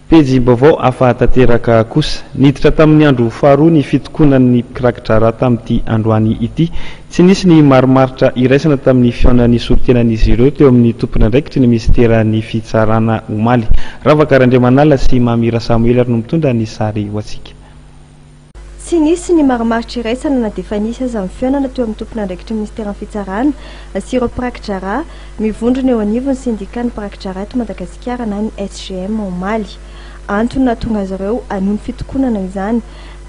Pejim-baovao hafa tanteraka kosa. Niditra tamin'ny andro faharoa ny fitokonan'ny mpiraki-draharaha tamin'ity androany ity. Tsy nisy ny marimaritra iraisana tamin'ny fihaonan'ny solontenan'izy ireo teo amin'ny tompon'andraikitry ny minisiteran'ny fitsarana omaly. Ravaka Randriamanala sy Mamy Rasamoely ary no mitondra ny sary ho antsika. Tsy nisy ny marimaritra iraisana na dia efa nisy aza ny fihaonana teo amin'ny tompon'andraikitry ny minisiteran'ny fitsarana sy ireo mpiraki-draharaha mivondrona eo anivon'ny sendikan'ny mpiraki-draharaha eto Madagasikara na ny SGM omaly. Antony nahatonga azy ireo hanohy ny fitokonana izany.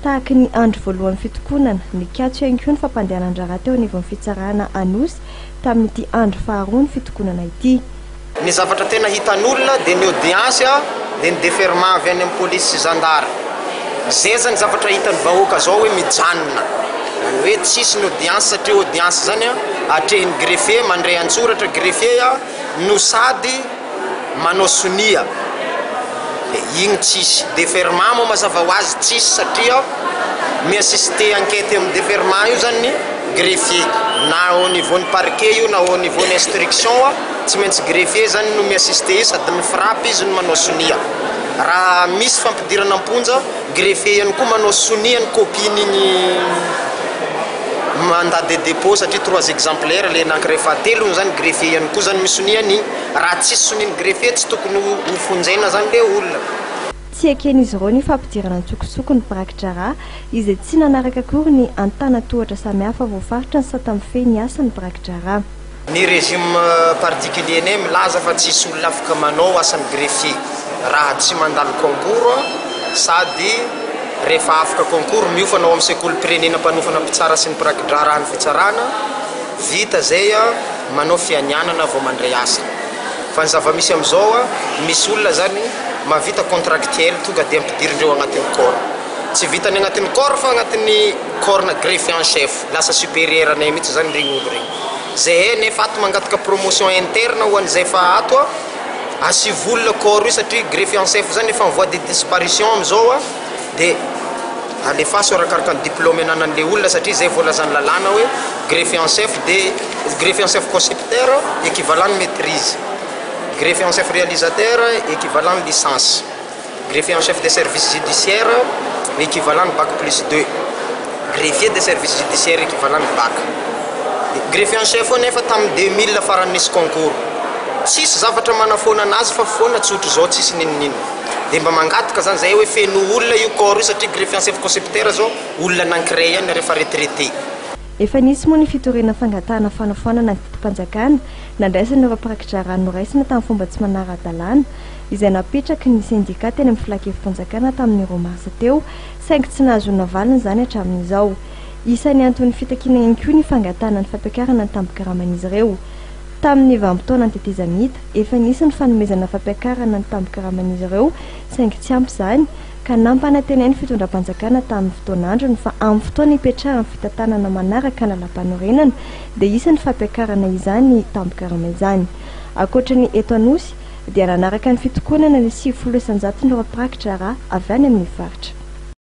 Tahaky ny andro voalohan'ny fitokonana, nikatso ihany koa ny fampandehanan-draharaha teo anivon'ny fitsarana Anosy tamin'ity andro faharoa ny fitokonana ity. Ny zavatra tena hitan'olona dia ny audience dia ny deferment avy any amin'ny polisy sy zandary. Zay zany zavatra hitan'ny vahoaka zao hoe mijanona. Zany hoe tsisy ny audience satria audience zany atrehin'ny greffier, mandray an-tsoratra greffier no sady manao sonia. Dia igny tsisy. Deferment moa mazava ho azy tsisy satria mi-assister enquête amin'ny deferment io zany ny greffier. Na au niveau ny parquet io na au niveau ny instruction. Tsy maintsy greffier zany no mi-assister io sady mi-frappe izy no manao sonia. Raha misy fampidirana am-ponja, greffier ihany koa manao sonia ny copie-n'igny mandat de dépôt satria trois exemplaires le anankiray fahatelony zany greffier ihany koa zany misonia an'igny. Raha tsisy sonian'ny greffier tsy tokony ho fonjaina zany le olona. Tsy eken'izy ireo ny fampidirana an-tsokosoko ny mpiraki-draharaha izay tsy nanaraka akory ny antanan-tohatra samihafa voafaritra ny sata mifehy ny asan'ny mpiraki-draharaha. Ny régime particulier nay milaza fa tsisy olona afaka manao asan'ny greffier raha tsy mandalo concours sady rehefa afaka concours miofana ao amin'ny sekolim-pirenena mpanofana mpitsara sy ny mpirakidraharahan'ny fitsarana, vita zay manao fianianana vao mandray asa. Fa ny zava-misy amin'izao misy olona zany mahavita contractuel tonga dia ampidirindreo agnatin'ny corps. Tsy vitany agnatin'ny corps fa agnatin'ny corps-na greffier en chef, lasa supérieur anay mihitsy zany regny olo regny. Zahay nefa ato mangataka promotion interne ho an'izay efa ato a, asivo olona corps io satria greffier en chef zany efa en voie de disparition amizao a, de alefaso arakaraka ny diplôme ananan'le olona satria zay voalazan'ny lalàna hoe greffier en chef de greffier en chef concepteur équivalent ny maitrise, greffier en chef réalisateur équivalent ny licence. Greffier en chef des services judiciaires, équivalent ny bac plus deux. Greffier des services judiciaires équivalent ny bac. Greffier en chef io nefa tamin'ny 2000 farany nisy concours. Tsisy zavatra manafoana anazy fa foana tsotra izao tsisy n'inon'inona. Dia mba mangataka zany zahay hoe feno olona io corps io satria greffier en chef concepteur zao olona anankiray ihany ary efa retraité. Efa nisy moa ny fitoriana fangatahana fanafoanana ny didim-panjakana nandraisana ireo mpiraki-draharaha noraisina tamin'ny fomba tsy manara-dalàna izay napetraky ny sendika teny amin'ny filankevi-panjakana tamin'ny roa marsa teo, saingy tsy nahazoana valiny izany hatramin'izao. Isan'ny anton'ny fitakiana ihany koa ny fangatahana ny fampiakarana ny tambin-karaman'izy ireo. Tamin'ny vanim-potoanan'ny tetezamita, efa nisy ny fanomezana fampiakarana ny tambin-karaman'izy ireo, saingy tsy ampy izany, ka nampanantenain'ny fitondram-panjakana tamin'ny fotoan'androny fa amin'ny fotoana hipetrahan'ny fitantanana manaraka ny lalàmpanorenana dia hisy ny fampiakarana izany tambin-karama izany. Ankoatra ny eto Anosy, dia nanaraka ny fitokonana ny 90 isan-jaton'ireo mpiraki-draharaha avy any amin'ny faritra.